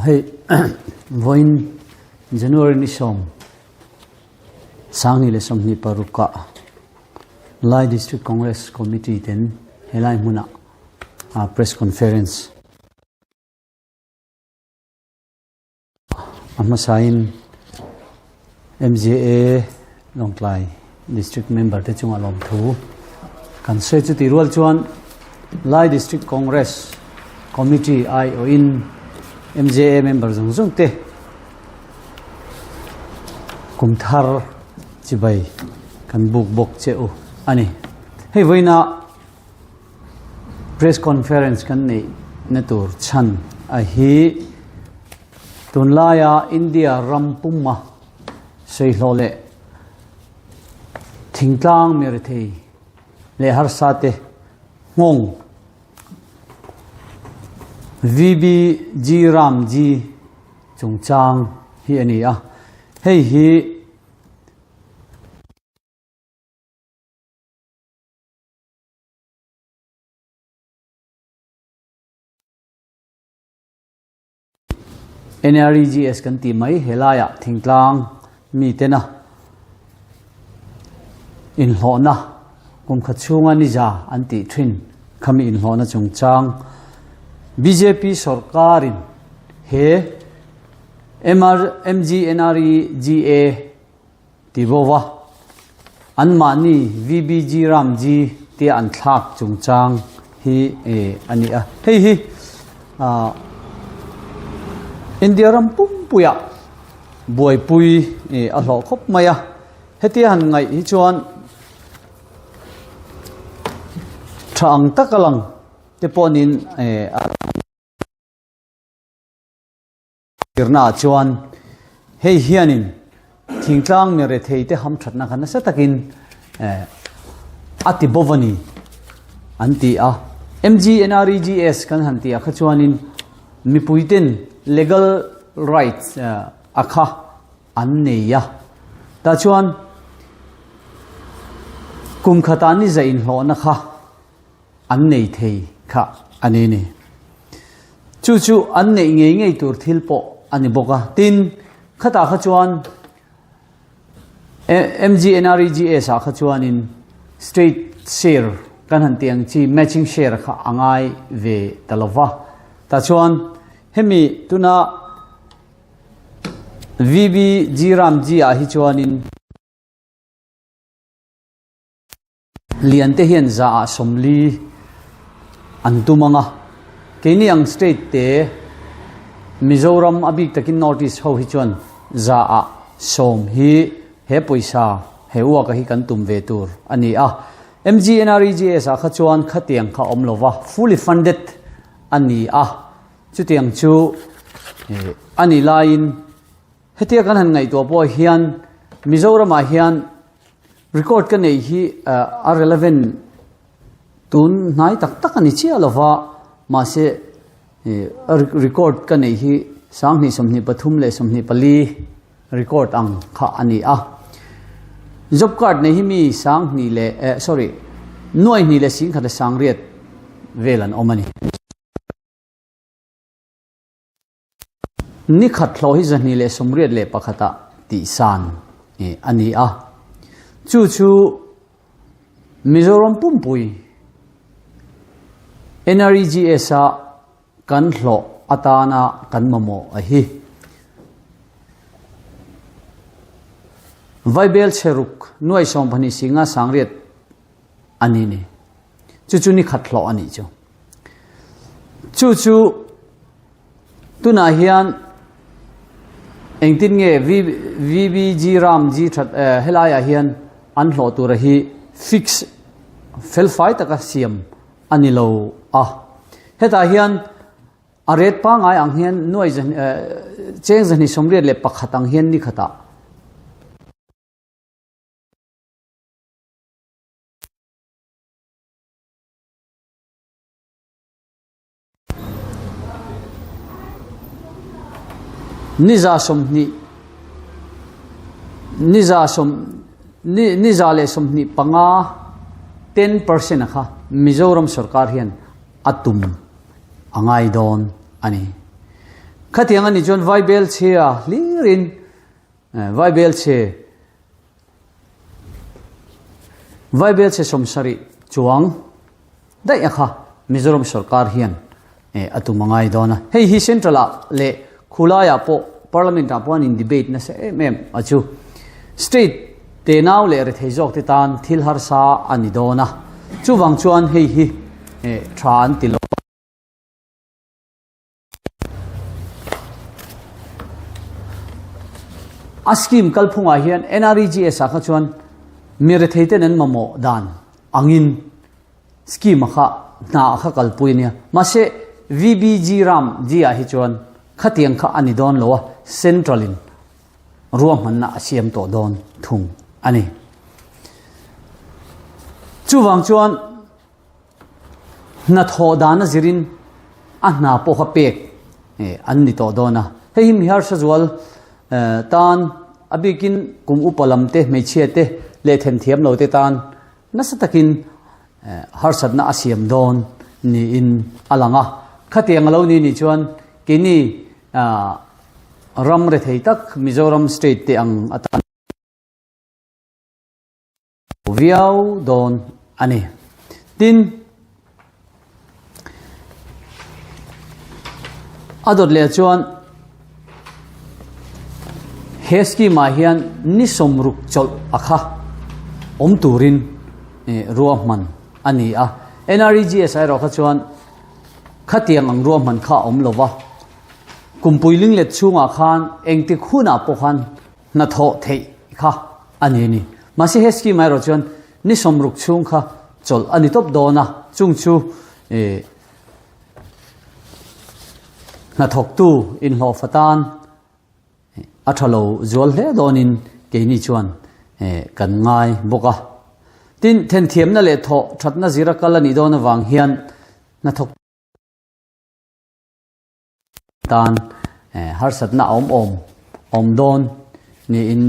Hei vawiin January ni sawm Sangni leh 26 ah Lai District Congress Committee ten helai hmunah press conference A hmasain MJA Lawngtlai District member te chungah lawmthu kan sawi chu tih rual chuan Lai District Congress Committee aiawhin MJA member zawng zawng te kum thar chibai kan buk bawk che u a ni. Hei vawiina Press conference kan neih na tur chhan a hi tunlaia India ram puma sawihlawh leh thingtlang mi rethei leh harsa te nghawng VBG Ramji chungchang hi a ni a, hei hi NREGS kan tih mai helaiah thingtlang mitena inhlawhna kum khat chhunga niza an tih thin khami inhlawhna chungchang bjp sawrkarin he MGNREGA Ti vo va, anmahni VBG Ramji tia an thlak chungchang hi a ni a. Hei hi India ram pumpuiah buaipui a hlawh khawp mai a. Hetia han ngaih hi chuan tha ang tak a lang te pawhin a Tirnaah chuan hei hianin thingtlang mi rethei te hamthatna kha nasa takin a ti bawk a ni an ti a. MGNREGS kan han tih ah kha chuanin mipui ten legal rights a kha an nei a. Tah chuan kum khatah ni zah inhlawhna kha an nei thei kha a ni ni. Chu chu an neih ngei ngei tur thil pawh a ni bawk a. Tin, khatah kha chuan MGNREGS ah kha chuanin state share kan han tih ang chi matching share kha a ngai ve ta lo va. Tah chuan hemi tuna VBG Ramji ah hi chuanin Lian te hian za ah 40 an tum ang a, keini ang state te Mizoram a bik takin North East ho hi chuan za ah 10 hi he pawisa he uaka hi kan tum ve tur a ni a. MGNREGS ah kha chuan khatiang kha awm lova, fully funded a ni a, chutiang chu a ni laiin hetia kan han ngaihtuah pawh hian Mizoramah hian Record ka neih hi a relevant tun hnai tak tak a ni chiah lo va, mahse record ka neih hi 2023 leh 24 record ang kha a ni a. Job card nei hi mi 2,000 leh eh sorry nuai hnih leh 10,000 leh 800 vel an awm a ni. Ni khat hlawh hi 281 ah tihsan a ni a, chu chu Mizoram pumpui NREGS a kan hlawh atana kan mamawh a hi. Vaibel chheruk nuai 12 singa 800 a ni ni. Chu chu ni khat hlawh a nih chu. Chu chu tunah hian engtin nge VBG Ram G that helaiah hian an hlawh tura hi fix felfai taka siam a ni lo a. Hetah hian a rate pangai ang hian nuai cheng 281 ang hian ni khatah Niza 20 niza sawm ni niza leh 25 10% a kha Mizoram sorkar hian a tum a ngai dawn a ni. Khatiang a nih chuan Vaibel chhia hlirin Vaibel chhe Vaibel chhe 70 chuang daih a kha Mizoram sorkar hian a tum a ngai dawn a. Hei hi Central ah leh khulai ah pawh Parliament ah pawh an in debate nasa em em a chu. State tenau leh rethei zawk te tan thil harsa a ni dawn a. Chuvang chuan hei hi tha an ti lo. A scheme kalphungah hian NREGS ah kha chuan mi rethei ten an mamawh dan angin scheme a kha hna a kha kalpui a nia. Mahse VBG ram G ah hi chuan khatiang kha a ni dawn lo a, central in ruahmanna a siam tawh dawn thung a ni. Chuvang chuan Hnathawh dana zirin a hna pawh kha pek an ni tawh dawn a. Hei hi mi harsa zual tan a bikin kum upa lam te, hmeichhia te leh themthiam lo te tan nasa takin harsatna a siam dawn niin a lang a. Khatiang a lo ni nih chuan keini ram rethei tak Mizoram state te ang atan Viau dawn a ni. Tin, a dawt leh chuan he scheme ah hian ni 60 chawlh a kha awm turin ruahman a ni a. NREGS erawh kha chuan khatiang ang ruahman kha a awm lo va, kumpui linglet chhungah khan engtik hunah pawh khan hnathawh theih kha a ni a ni. Mahse he scheme erawh chuan ni 60 chhung kha chawlh a ni tawp dawn a, chung chu hnathawktu inhlawhfa tan a tha lo zual hle dawnin keini chuan kan ngai bawk a. Tin, thenthiamna leh thawh thatna zira kal a nih dawn avang hian hnathawk Tan harsatna a awm awm awm dawn niin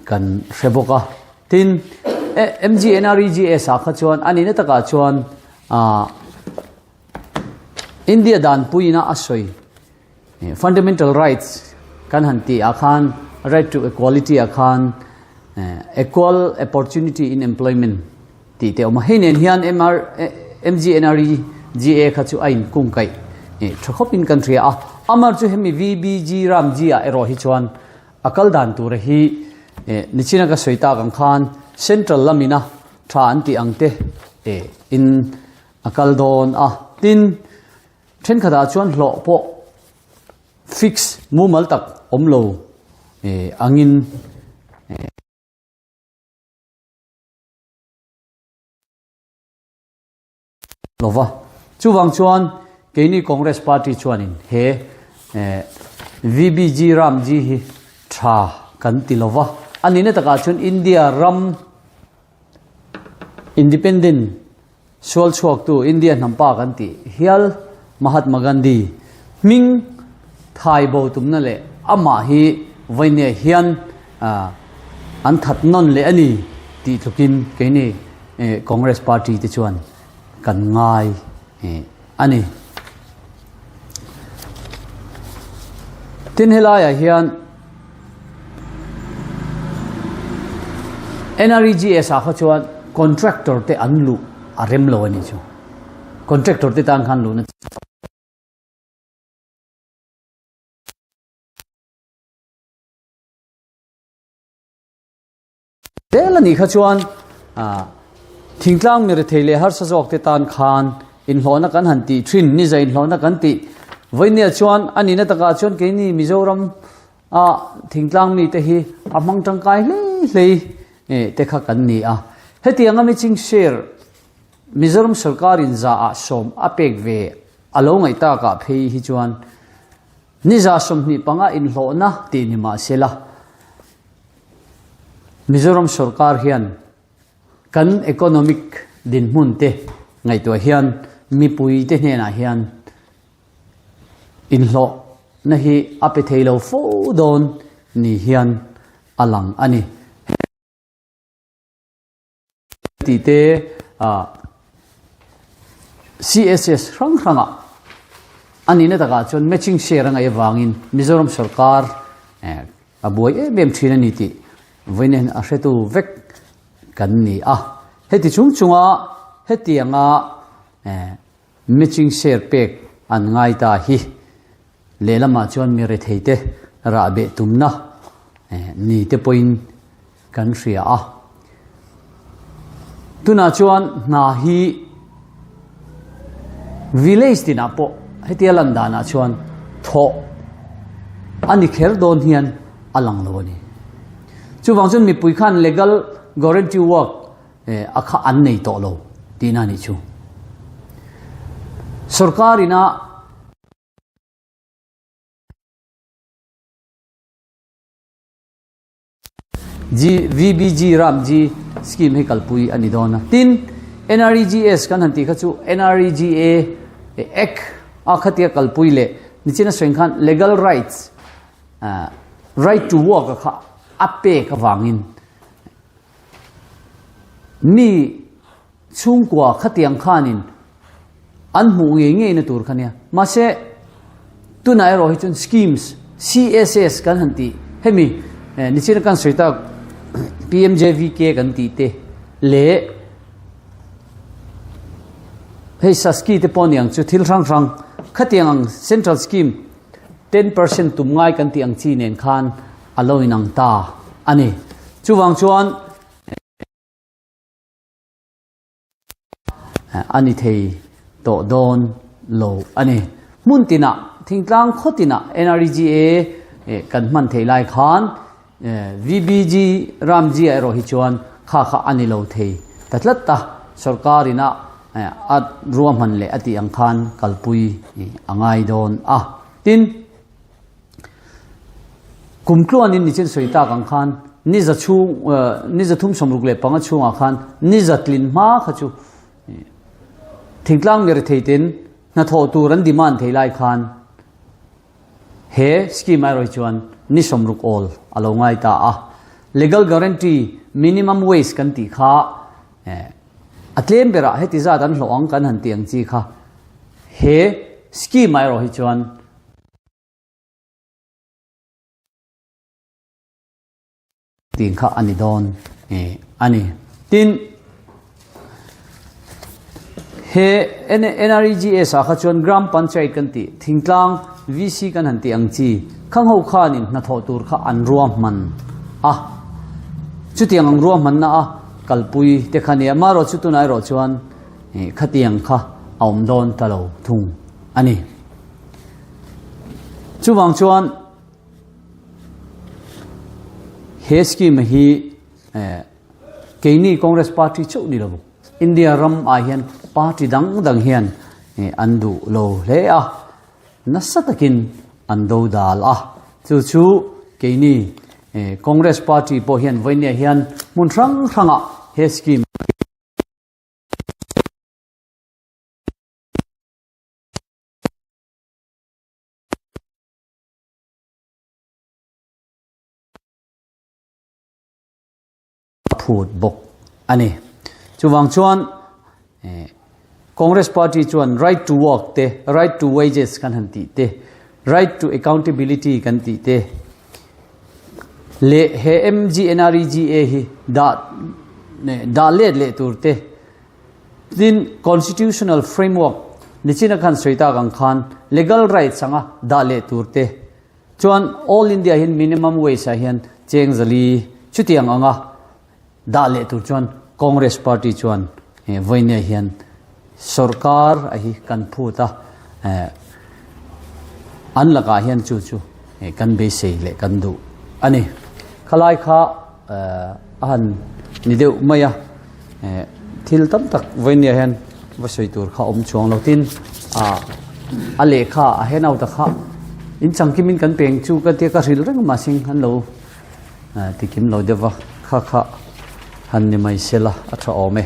kan hre bawk a. Tin, MGNREGS ah kha chuan a nihna takah chuan India danpuiina a sawi fundamental rights kan han tih ah khan right to equality ah khan equal opportunity in employment Tih te a awm a, hei nen hian MR MGNREGA kha chu a inkungkaih tha khawpin kan hria a, Amar chu hemi VBG Ramji ah erawh hi chuan a kal dan tura hi nichina ka sawi tak ang khan Central lamina tha an tih ang te in a kal dawn a, tin thenkhatah chuan hlawh pawh fix mumal tak awm lo angin. Lova. Chuvang chuan keini Congress Party chuanin he VBG Ramji hi tha kan ti lova. A nihna takah chuan India ram independent Sual chhuaktu India hnampa kan tih hial Mahatma Gandhi hming thai bo tumna leh amah hi vawinia hian an that nawn leh a ni tih tlukin keini Congress party te chuan kan ngai a ni. Tin helaiah hian NREGS ah kha chuan contractor te an luh a rem lo a ni chu. Contractor te tan khan luhna Zel a nih kha chuan thingtlang mi rethei leh harsa zawk te tan khan inhlawhna kan han tih thin, niza inhlawhna kan tih vawinia chuan a nihna takah chuan keini Mizoram a thingtlang mite hi a hmang tangkai hlei hlei te kha kan ni a. Hetiang a maching share Mizoram sorkarin za ah sawm a pek ve a lo ngaih takah phei hi chuan Niza 25 inhlawhna tih ni mahsela, Mizoram sorkar hian kan economic dinhmun te ngaihtuah hian mipui te hnenah hian inhlawhna hi a pe thei lo fo dawn ni hian a lang a ni. Tih te CSS hrang hrangah. A nihna takah chuan matching share a ngaih avangin Mizoram sorkar a buai em em thin a ni tih vawiin hian a hretu vek kan ni a. Heti chung chunga hetianga matching share pek an ngai ta hi lehlamah chuan mi retheite rahbeh tumna ni te pawhin kan hria a. Tunah chuan hna hi village tinah pawh hetia lan danah chuan thawh a ni kher dawn hian a lang lo a ni. Chuvang chuan mipui khan legal guarantee work a kha an nei tawh lo tihna a nih chu. Sorkar ina VBG Ramji scheme hi kalpui a ni dawn a. Tin, NREGS kan han tih kha chu NREGA Act a khatia kalpui leh nichina sawi khan legal rights right to work a kha a pek avangin Mi chhungkua khatiang khanin an hmuh ngei ngeina tur kha nia. Mahse, tunah erawh hi chuan schemes, CSS kan han tih, hemi nichina kan sawi tak PMJVK kan tih te leh hei SASCI te pawh niang chu thil hrang hrang khatiang ang central scheme 10% tum ngai kan tih ang chi nen khan a lo inang ta a ni. Chuvang chuan a ni thei tawh dawn lo a ni. Hmun tinah, thingtlang khaw tinah NREGA kan hman theih lai khan VBG Ramji ah erawh hi chuan kha kha a ni lo thei ta tlat a, sorkar ina a ruahman leh a tih ang khan kalpui a ngai dawn a. Tin, Kum tluanin nichin sawi tak ang khan ni za chhung ni 365 chhungah khan ni za tlin hma kha chu thingtlang mi rethei ten hnathawh tur an demand thei lai khan he scheme erawh hi chuan ni 60 awl a lo ngai ta a. Legal guarantee minimum wage kan tih kha a tlem berah heti zat an hlawh ang kan han tih ang chi kha he scheme erawh hi chuan Tih kha a ni dawn a ni. Tin, he NREGS ah kha chuan Gram Panchayat kan tih, thingtlang VC kan han tih ang chi, khang ho khanin hnathawh tur kha an ruahman a. Chutiang ang ruahmanna a kalpui te kha nia. Amaherawh chu tunah erawh chuan khatiang kha a awm dawn ta lo thung a ni. Chuvang chuan he scheme hi keini Congress party chauh ni lo India ram ah hian party dang dang hian an duh lo hle a, nasa takin an do dal a. Chu chu keini Congress party pawh hian vawinia hian hmun hrang hrangah he scheme A phut bawk a ni. Chuvang chuan Congress party chuan right to work te, right to wages kan han tih te, right to accountability kan tih te leh he MGNREGA hi dah dah let leh tur te Tin, constitutional framework nichina khan sawi tak ang khan legal rights anga dah leh tur te chuan all India hian minimum wage ah hian cheng zali chutiang anga dah leh tur chuan Congress party chuan vawinia hian sorkar a hi kan phut a, an lakah hian chu chu kan beisei leh kan duh a ni. Khalai kha a han ni deuh mai a. Thil tam tak vawinia hian va sawi tur kha awm chuang lo tin a lehkha a handout a kha in changkimin kan peng chu ka tia ka hrilh reng mahse an lo tikim lo deuh va kha kha han ni mai sela a tha awm e.